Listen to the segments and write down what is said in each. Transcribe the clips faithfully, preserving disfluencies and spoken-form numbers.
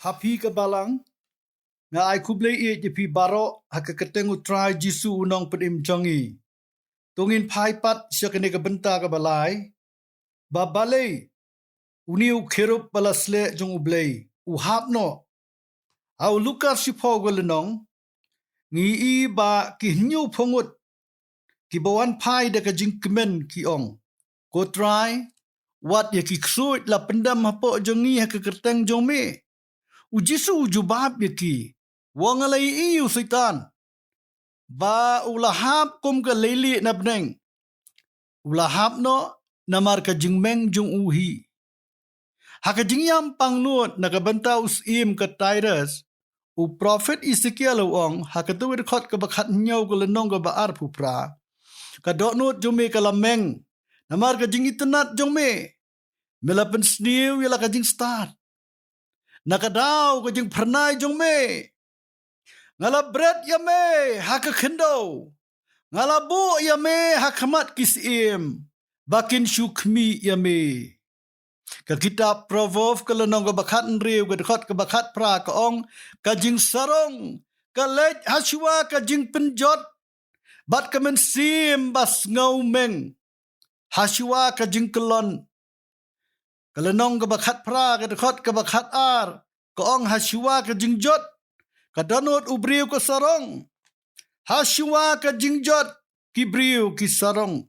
Ha phi ka balang, nga ai khublei ïa phi baroh ha ka kyrteng U Trai Jisu U Nongpynim jong ngi. To ngin phai pat sha kane ka bynta kaba lai. Ba balei une u kherub ba la sleh jong U Blei u hap noh? Ha u Lukas shiphew ka lynnong ngi ïohi ba ki hynñiewphew ngut kiba wan phai da ka jingkmen ki ong, Ko Trai, wat ïa ki ksuid la pyndem hapoh jong ngi ha ka kyrteng jong me. U Jisu u jubab ïa ki, Wa nga la ïohi ïa u Soitan ba u la hap kum ka leilieh na bneng. U la hap noh namar ka jingmeng jong u hi. Ha ka jingïam pangnud na ka bynta u syiem ka Tyrus, u prophet Esekiel u ong ha kato ka dkhot kaba khathynñiew ka lynnong kaba arphew phra, Ka dohnud jong me ka la meng namar ka jingitynnad jong me. Me la pynsniew ïa la ka jingstad na ka daw ka jingphyrnai jong me. Nga la bret ïa me ha ka khyndew, nga la buh ïa me ha khmat ki syiem ba kin shu khmih ïa me. Ka kitab Proverb ka lynnong kaba khathynriew ka dkhot kaba khatphra ka ong, Ka jingsarong ka leit ha shuwa ka jingpynjot, bad ka mynsiem ba sngewmeng ha shuwa ka jingkyllon. Ka lynnong kaba khatphra ka dkhot kaba khatar ka ong, Ha shuwa ka jingjot ka dohnud u briew ka sarong. Ha shuwa ka jingjot ki briew ki sarong.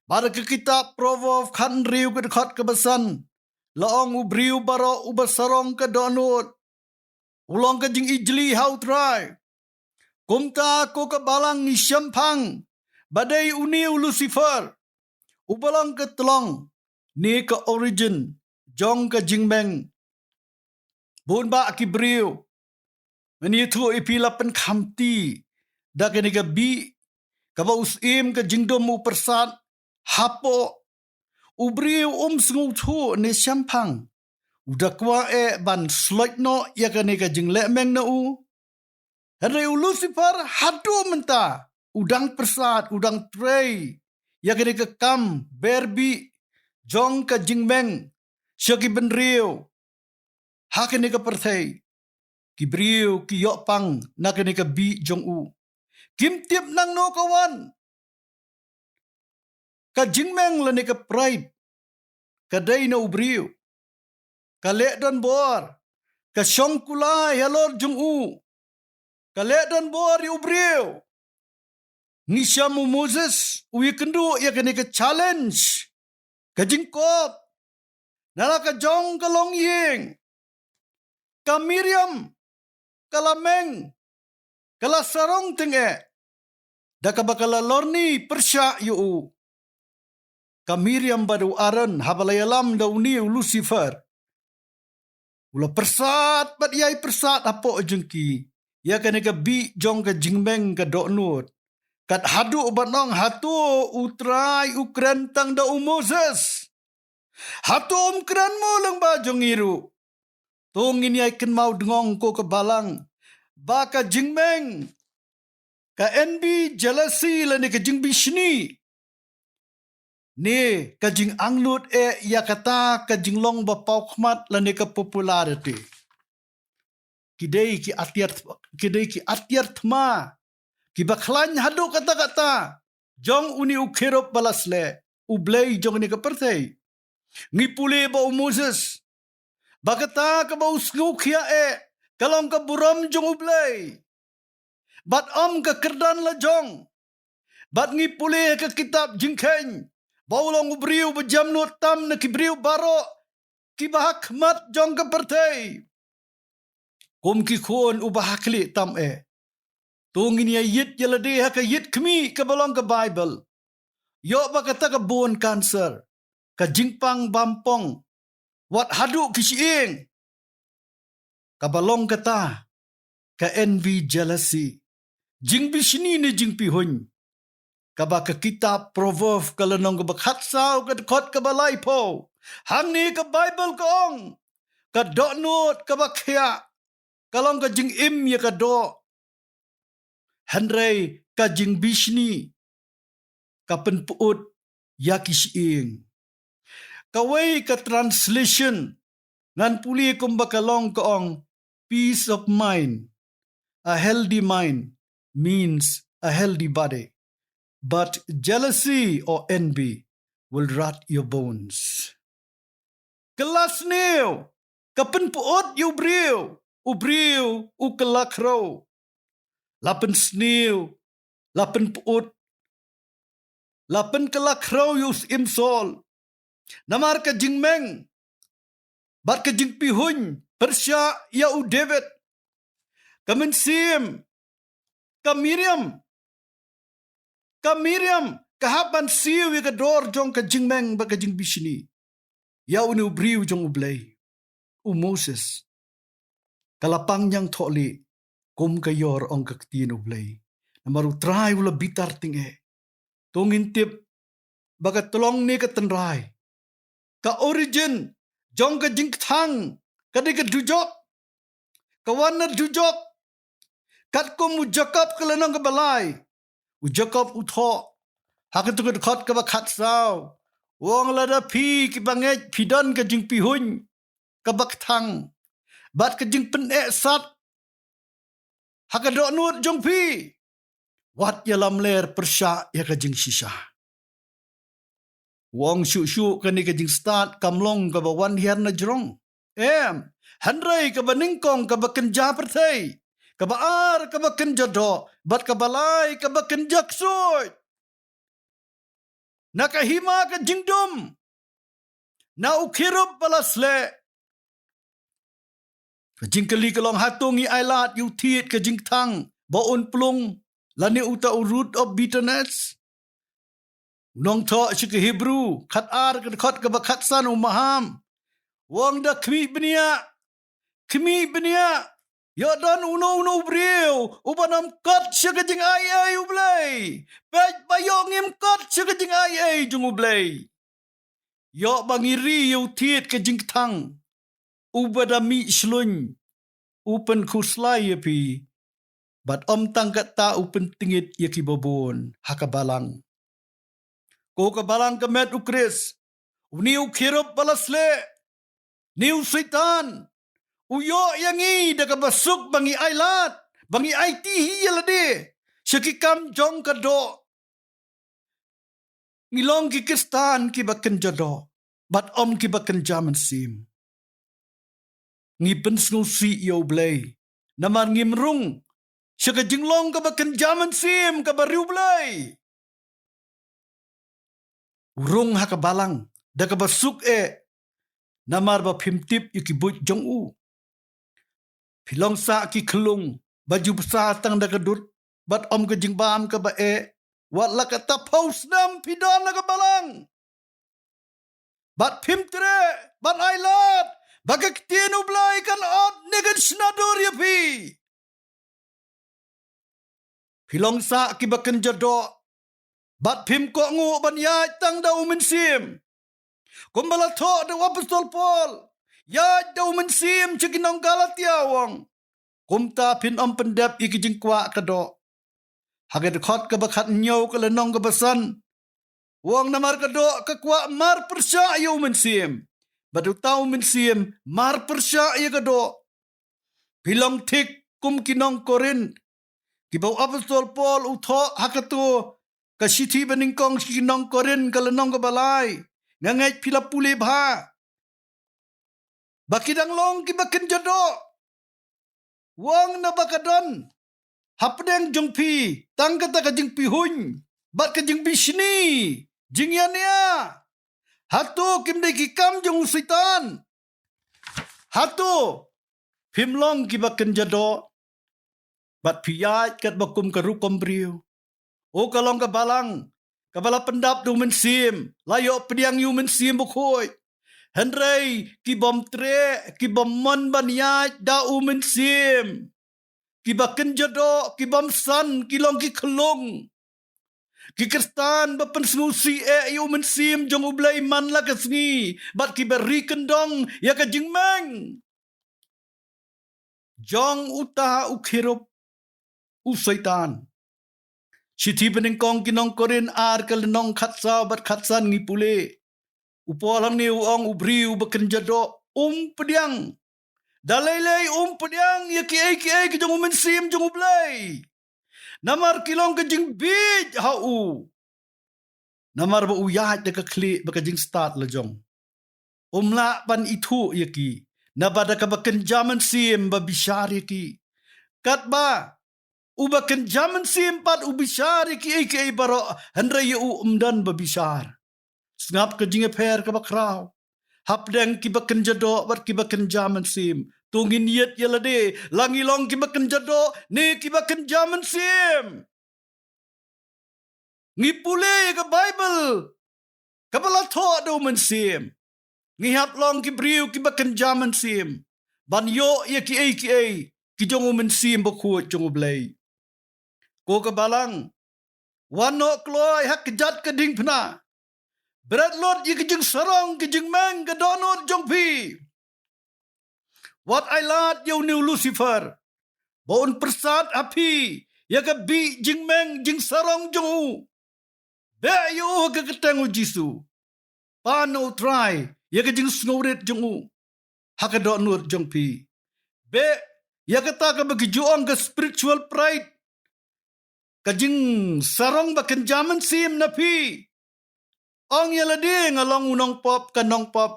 Bad ka kitab Proverb khathynriew ka dkhot kaba san la ong, U briew baroh uba sarong ka dohnud u long ka jingijli ha U Trai. Kumta ko ka balang, ngi shemphang ba dei une u Lucifer uba long ka tlong ne ka origin jong ka jingmeng. Bun bah ki briew, mynta ïa phi la pynkhamti da kane ka bih kaba u syiem ka jingdum u pyrsad hapoh. U briew um sngewthuh ne shemphang, u da kwah eh ban sloit noh ïa kane ka jinglehmeng na u. Hynrei u Lucifer haduh mynta u dang pyrsad, u dang trei ïa kane ka kam berbih jong ka jingmeng sha ki bynriew ha kane ka pyrthei. Ki briew ki ïoh pang na kane ka bih jong u. Kim tip nangno ka wan. Ka jingmeng lane ka pride ka dei na u briew. Ka leh donbor, ka shong kulai halor jong u. Ka leh donbor ïa u briew. Ngi shem u Moses u ïakynduh ïa kane ka challenge, ka jingkop na la ka jong ka longïing. Ka Miriam ka la meng, ka la sarong tyngeh da kaba ka la lorni pyrshah ïa u. Ka Miriam bad u Aaron haba la ïalam da une u Lucifer, u la pyrsad bad ïai pyrsad hapoh jong ki ïa kane ka bih jong ka jingmeng ka dohnud. Kat haduh ban ong, hato U Trai u kren tang da u Moses? Hato um kren mo lyngba jong ngi ruh? To ngin ïai kynmaw dngong ko ka balang ba ka jingmeng, ka envy, jealousy lane ka jingbishni ne ka jingangnud eh ïa kata ka jinglong ba paw khmat lane ka popularity, ki dei ki atiar, ki dei ki atiar thma kiba khlaiñ haduh katta katta jong une u kherub ba la sleh, u blei jong kane ka pyrthei. Ngi pule ba u Moses, ba kata kaba u sngewkhia eh ka long ka burom jong U Blei bad ym ka kyrdan la jong. Bad ngi pule ha ka kitab Jingkheiñ ba u long u briew ba jemnud tam na ki briew baroh kiba ha khmat jong ka pyrthei. Kum ki khun uba ha khlieh tam eh, to ngin ïa ïit ïa lade ha ka ïit khmih kaba long ka Baibl. Ïoh ba kata ka bun cancer, ka jingpang bam pong, wat haduh ki shyieng, kaba long kata ka envy, jealousy, jingbishni ne jingpihuiñ, kaba ka kitab Proverb ka lynnong kaba khatsaw ka dkhot kaba laiphew, hangne ka Baibl ka ong, ka dohnud kaba khiah ka long ka jingim ïa ka doh, hynrei ka jingbishni ka pynpyut ïa ki shyieng. Kawei ka translation Ngan pule kumba ka long, ka ong, peace of mind. A healthy mind means a healthy body. But jealousy or envy will rot your bones. Kylla sniew ka pynpyut ïa u briew, u briew u kylla khrew. La pynsniew, la pynpyut, la pynkylla khrew ïa u Syiem Saul. Namar ka jingmeng bad ka jingpihuiñ pyrshah ïa u David. Ka mynsiem, ka Miriam, ka Miriam ka hap ban siew ïa ka dor jong ka jingmeng bad ka jingbishni ïa une u briew jong U Blei, u Moses. Ka la pang ñiangthohlieh kum ka ïor, ong ka ktien U Blei. Namar U Trai u la bitar tyngeh. To ngin tip ba ka tlong ne ka tynrai, ka origin jong ka jingkthang ka dei ka dujok. Ka wan na dujok. Katkum u Jakob ka lynnong kaba lai, u Jakob u thoh ha katu ka dkhot kaba khatsaw, u ong, lada phi kiba ngeit phi don ka jingpihuiñ kaba kthang bad ka jingpyneh sat ha ka dohnud jong phi, wat ïalamler pyrshah ïa ka jingshisha. U ong, shuh shuh kane ka jingstad kam long kaba wan hiar na jrong, em, hynrei kaba nyngkong kaba kynja pyrthei, kaba ar kaba kynja doh, bad kaba lai kaba kynja ksuid. Na ka hima ka jingdum, na u kherub ba la sleh. Ka jingkylli ka long, hato ngi ailad ïa u thied ka jingkthang ba un plung, lane uta u root of bitterness? U nongthoh sha ki Hebru khatar ka dkhot kaba khatsan u maham, u ong, da khmih bniah, khmih bniah. Ïoh don uno uno u briew uba nym kot sha ka jingaiei U Blei. Peit ba ïoh ngim kot sha ka jingaiei jong U Blei. Ïoh ba ngi ri ïa u thied ka jingkthang, uba da mih shlun, u pynkhuslai ïa phi, bad ym tang katta, u pyntngit ïa kiba bun ha ka balang. Ko ka balang ka met U Khrist, une u kherub ba la sleh, une u Soitan, u ïoh ïa ngi da kaba suk ba ngi ailad, ba ngi aiti hi ïa lade sha ki kam jong ka doh. Ngi long ki Khristan kiba kynja doh bad ym kiba kynja mynsiem. Ngi pynsngewsih ïa U Blei namar ngim rung sha ka jinglong kaba kynja mynsiem kaba riewblei. U rung ha ka balang da kaba suk eh, namar ba phim tip ïa ki buit jong u. Phi long sah ki khyllung ba ju bsa tang da ka dud bad ym ka jingbam kaba eh. Wat la katta phew snem phi don ha ka balang bad phim treh ban ailad ba ka ktien U Blei kan ot ne kan shna dur ïa phi. Phi long sah kiba kynja doh bad phim kohnguh ban ïaid tang da U Mynsiem. Kumba la thoh da u Apostol Paul, ïaid da U Mynsiem sha ki nong Galatia, u ong. Kumta phin ym pyndep ïa ki jingkwah ka doh. Ha ka dkhot kaba khathynñiew ka lynnong kaba san, u ong, namar ka doh ka kwah mar pyrshah ïa U Mynsiem, bad uta U Mynsiem mar pyrshah ïa ka doh. Phi long thik kum ki nong Korinth kiba u Apostol Paul u thoh ha katu ka shithi banyngkong sha ki nong Korinth ka lynnong kaba lai. Nga ngeit phi la pule bha ba ki dang long kiba kynja doh. U ong, naba ka don hapdeng jong phi tang kata ka jingpihuiñ bad ka jingbishni, jingïania. Hato kim dei ki kam jong u Soitan? Hato phim long kiba kynja doh bad phi ïaid katba kum ka rukom briew? O ka long ka balang kaba la pyndap da U Mynsiem, la ïoh pdiang ïa U Mynsiem Bakhuid. Hynrei ki bym treh, ki bym mon ban ïaid da U Mynsiem, kiba kynja doh, ki bym san, ki long ki khyllung. Ki Khristan ba pynsngewsih eh ïa U Mynsiem jong U Blei man la ka sngi bad kiba ri kyndong ïa ka jingmeng jong uta u kherub, u Soitan. Shithi banyngkong ki nong Korinth ar ka lynnong khatsaw bad khatsan ngi pule, u Paul hangne u ong, u briew ba kynja doh um pdiang. Da lei lei um pdiang ïa kiei kiei ki jong u mynsiem jong U Blei. Namar ki long ka jingbieit ha u. Namar ba u ïaid da ka khlieh bad ka jingstad la jong. Um lah ban ithuh ïa ki. Naba da kaba kynja mynsiem ba bishar ïa ki. Katba uba kynja mynsiem pat u bishar ïa kiei kiei baroh, hynrei ïa u um don ba bishar. Sngap ka jingïapher kaba khraw. Hapdeng kiba kynja doh bad kiba kynja mynsiem. To ngin ïeit ïa lade, la ngi long kiba kynja doh ne kiba kynja mynsiem. Ngi pule ïa ka Baibl kaba la thoh da u mynsiem. Ngi hap long ki briew kiba kynja mynsiem ban ïoh ïa kiei kiei ki jong u Mynsiem Bakhuid jong U Blei. Ko ka balang, wan noh kloi ha kjat ka diengphna. Bret lut ïa ka jingsarong ka jingmeng ka dohnud jong phi. Wat ai lad ïa une u Lucifer ba un pyrsad ha phi ïa ka bih jingmeng jingsarong jong u. Beh ïa u ha ka kyrteng U Jisu. Pan na U Trai ïa ka jingsngewrit jong u ha ka dohnud jong phi. Beh ïa kata kaba ki ju ong ka spiritual pride, ka jingsarong ba kynja mynsiem na phi. Ong ïa lade, nga long u nongpop ka nongpop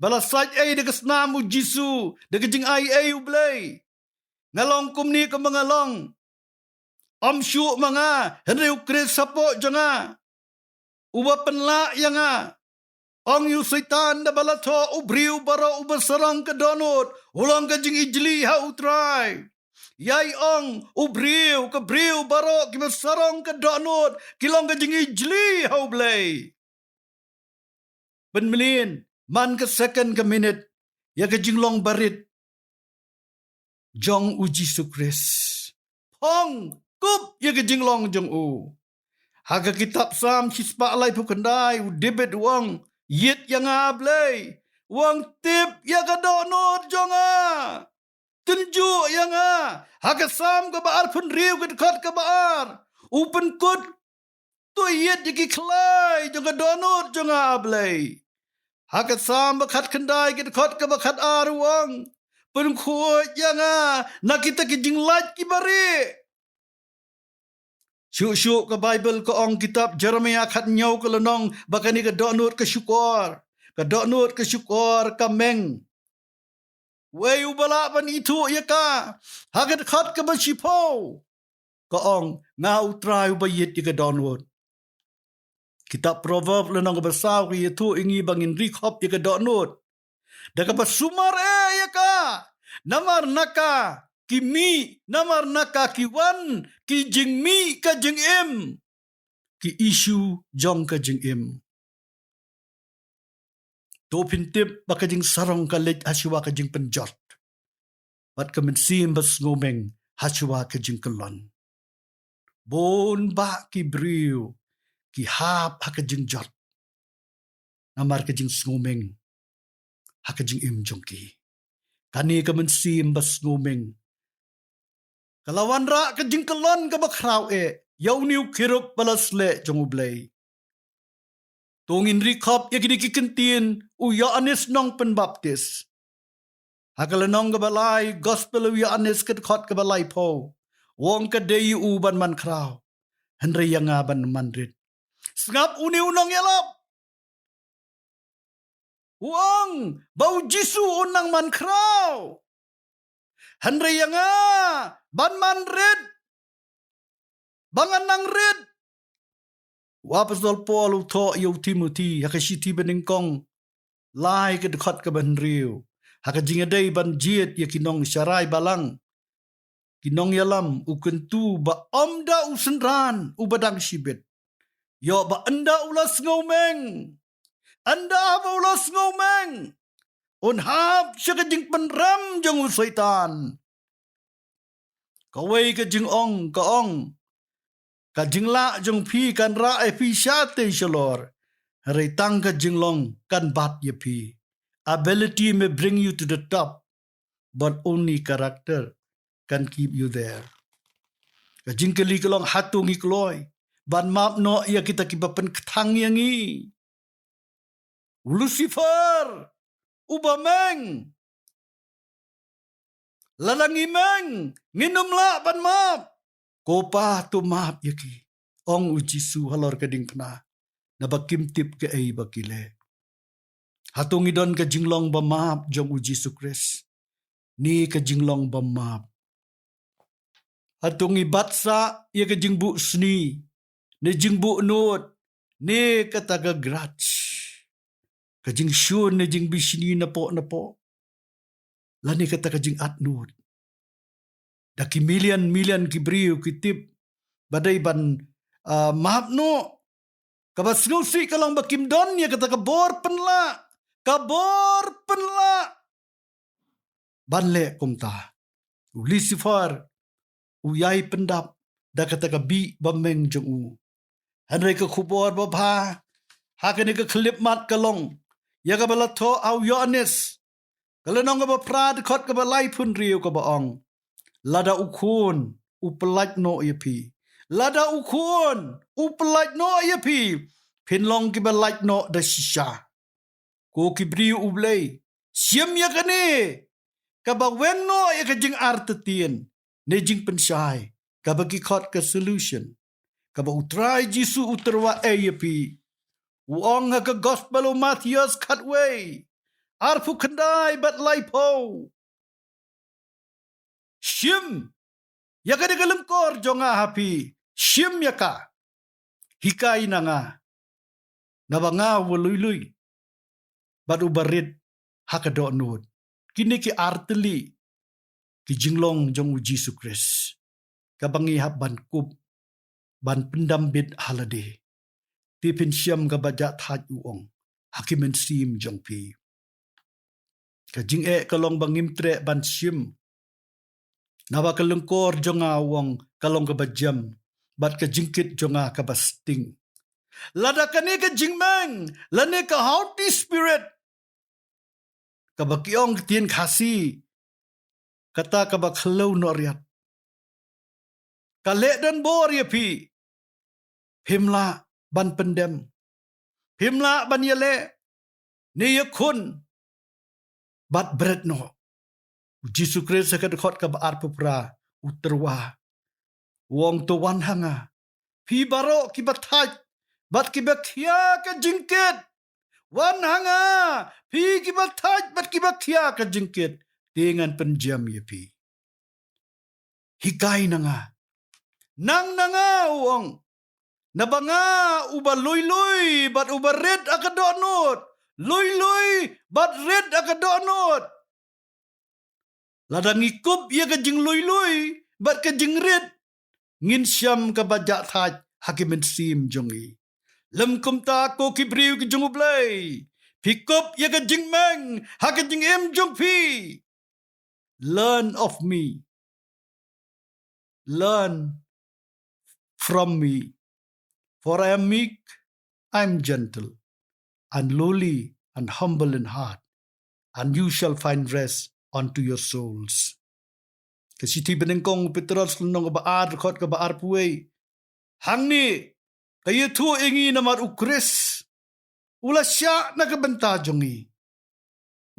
ba la sait ei da ka snam U Jisu, da ka jingaiei U Blei. Nga long kumne kumba nga long. Ym shuh ma nga, hynrei U Khrist hapoh jong nga uba pynlah ïa nga. Ong ïa u Soitan da ba la thoh, u briew baroh uba sarong ka dohnud u long ka jingijli ha U Trai. Ïai ong, u briew, ka briew baroh kiba sarong ka dohnud ki long ka jingijli ha U Blei. Pynmlien, man ka second ka minit ïa ka jinglong barit jong U Jisu Khrist. Phong kup ïa ka jinglong jong u. Ha ka kitab Salm shispah laiphew khyndai, u David u ong, ïeit ïa nga Blei. U ong, tip ïa ka dohnud jong nga. Tynjuh ïa nga. Ha ka Salm kaba arphew hynriew ka dkhot kaba ar, u pynkut, to ïeit ïa ki khlai jong ka dohnud jong nga Blei. Ha ka Salm ba khatkhyndai ka dkhot kaba khatar u ong, pynkhuid ïa nga na kita ki jinglait kiba rieh. Shuh shuh ka Baibl ka ong, kitab Jeremiah khathynñiew ka lynnong, ba kane ka dohnud ka shukor. Ka dohnud ka shukor ka meng. Wei uba lah ban ithuh ïa ka? Ha ka dkhot kaba shiphew ka ong, nga U Trai uba ïeit ïa ka dohnud. Kitab Proverb lynnong kaba saw ka ïathuh ïa ngi ba ngin ri khop ïa ka dohnud da kaba sumar eh ïa ka. Namar na ka ki mih, namar na ka ki wan ki jingmih ka jingim, ki issue jong ka jingim. To phin tip ba ka jingsarong ka leit hashwa ka jingpynjot, bad ka mynsiem ba sngewmeng hashwa ka jingkyllon. Bun bah ki briew ki hap ha ka jingjot namar ka jingsngewmeng ha ka jingim jong ki. Kane ka mynsiem ba sngewmeng ka la wanrah ka jingkyllon kaba khraw eh ïa une u kherub ba la sleh jong U Blei. To ngin ri khop ïa kine ki kyntien u Ïoannis Nongpynbaptis. Ha ka lynnong kaba lai, Gospel u Ïoannis ka dkhot kaba laiphew, u ong, ka dei ïa u ban man khraw, hynrei ïa nga ban man rit. Sngap une u nongïalap. U ong ba U Jisu un nang man khraw, hynrei ïa nga ban man rit, ba ngan nang rit. U Apostol Paul u thoh ïa u Timothi ha ka shithi banyngkong lai ka dkhot kaba hynriew, ha ka jingïadei ban jied ïa ki nongsharai balang, ki nongïalam, u kyntu ba ym da u synran uba dang shibit. Ïoh ba ynda u la sngewmeng, ynda ba u la sngewmeng, un hap sha ka jingpynrem jong u Soitan. Kawei ka jingong ka ong, ka jinglah jong phi kan rah ïa phi shatei shalor, hynrei tang ka jinglong kan bat ïa phi. Ability may bring you to the top, but only character can keep you there. Ka jingkylli ka long, hato ngi kloi ban map noh ïa kita kiba pynkthang ïa ngi? U Lucifer uba meng. Lada ngi meng, ngin ym lah ban map. Ko Pa, to map ïa ki, ong u Jisu halor ka diengphna, naba kim tip kaei ba ki leh. Hato ngi don ka jinglong ba map jong u Jisu Khrist, ne ka jinglong ba map? Hato ngi bat sah ïa ka jingbuh sni, ne jingbuh nud, ne kata ka grudge, ka jingshun ne jingbishni napoh napoh, lane kata ka jingat nud? Da ki million million ki briew ki tip ba dei ban, ah, map noh. Kaba sngewsih ka long ba kim don ïa kata ka bor pynlah, ka bor pynlah ban leh kumta. U Lucifer u ïai pyndap da kata ka bih ba meng jong u. Hynrei ka khubor babha ha kane ka khyllipmat ka long ïa kaba la thoh ha u Ïoannis, ka lynnong kaba phra, dkhot kaba laiphew hynriew, kaba ong: Lada u Khun u pyllait noh ïa phi, lada u Khun u pyllait noh ïa phi, phin long kiba lait noh da shisha. Ko ki briew U Blei, shim ïa kane kaba weng noh ïa ka jingartatien ne jingpynshai, kaba ki khot ka solution, kaba U Trai Jisu u tyrwa ei ïa phi. U ong ha ka Gospel u Mathaios khatwei, arphew khyndai bad laiphew: Shim ïa kane ka lyngkor jong nga ha phi, shim ïa ka, hikai na nga, naba nga uba lui lui bad uba rit ha ka dohnud. Kine ki artylli ki jinglong jong u Jisu Khrist, kaba ngi hap ban kup, ban pyndam bit ha lade. Te phin shem kaba jah thait, u ong, ha ki mynsiem jong phi. Ka jingeh ka long ba ngim treh ban shim. Naba ka lyngkor jong nga, u ong, ka long kaba jem, bad ka jingkit jong nga kaba sting. Lada kane ka jingmeng, lane ka haughty spirit, kaba ki ong ktien Khasi, kata kaba khlem noh riat, ka leh donbor ïa phi, phim lah ban pyndem, phim lah ban ïaleh ne ïakhun bad bret noh. U Jisu Khrist ha ka dkhot kaba arphew phra u tyrwa, u ong: To wan ha nga, phi baroh kiba thait bad kiba khia ka jingkit. Wan ha nga, phi kiba thait bad kiba khia ka jingkit, te ngan pynjem ïa phi. Hikai na nga, nang na nga, u ong, naba nga uba lui lui bad uba rit ha ka dohnud, lui lui bad rit ha ka dohnud. Lada ngi kup ïa ka jinglui lui bad ka jingrit, ngin shem kaba jah thait ha ki mynsiem jong ngi. Lym kumta, ko ki briew ki jong U Blei, phi kup ïa ka jingmeng ha ka jingim jong phi. Learn of me. Learn from me, for I am meek, I am gentle, and lowly and humble in heart, and you shall find rest unto your souls. Ka shithi banyngkong u Petros lynnong kaba ar, dkhot kaba arphew wei. Hangne ka ïathuh ïa ngi namar u Khrist u la shah na ka bynta jong ngi.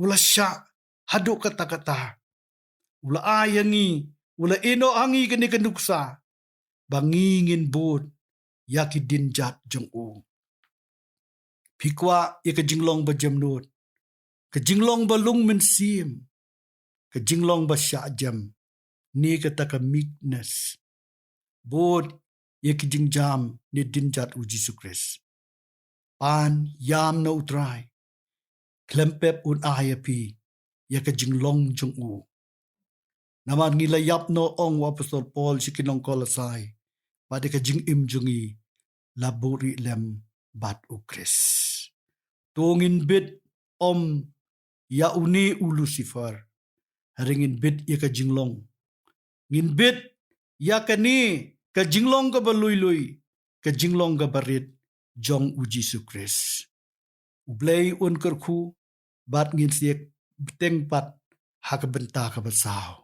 U la shah haduh katta katta. U la ai ha ngi, u la ïehnoh ha ngi kane ka nuksa ba ngi ngin bud ïa ki dienjat jong u. Phi kwah ïa ka jinglong ba jemnud, ka jinglong ba lung mynsiem, ka jinglong ba shah jem, ne kata ka meekness? Bud ïa ki jingjam ne dienjat u Jisu Khrist. Pan ïam na u Trai, khlem pep un ai ïa phi ïa ka jinglong jong u. Namar ngi la ïap noh, ong u apostol Paul sha ki nong Kolosai, bad ïa ka jingim jong ngi la buhrieh lem bad u Khrist. To ngin bit ym ïa une u Lucifer, hynrei ngin bit ïa ka jinglong. Ngin bit ïa kane ka jinglong kaba lui lui, ka jinglong kaba rit jong u Jisu Khrist. U Blei un kyrkhu bad ngin sa ïa bteng pat ha ka bynta kaba saw.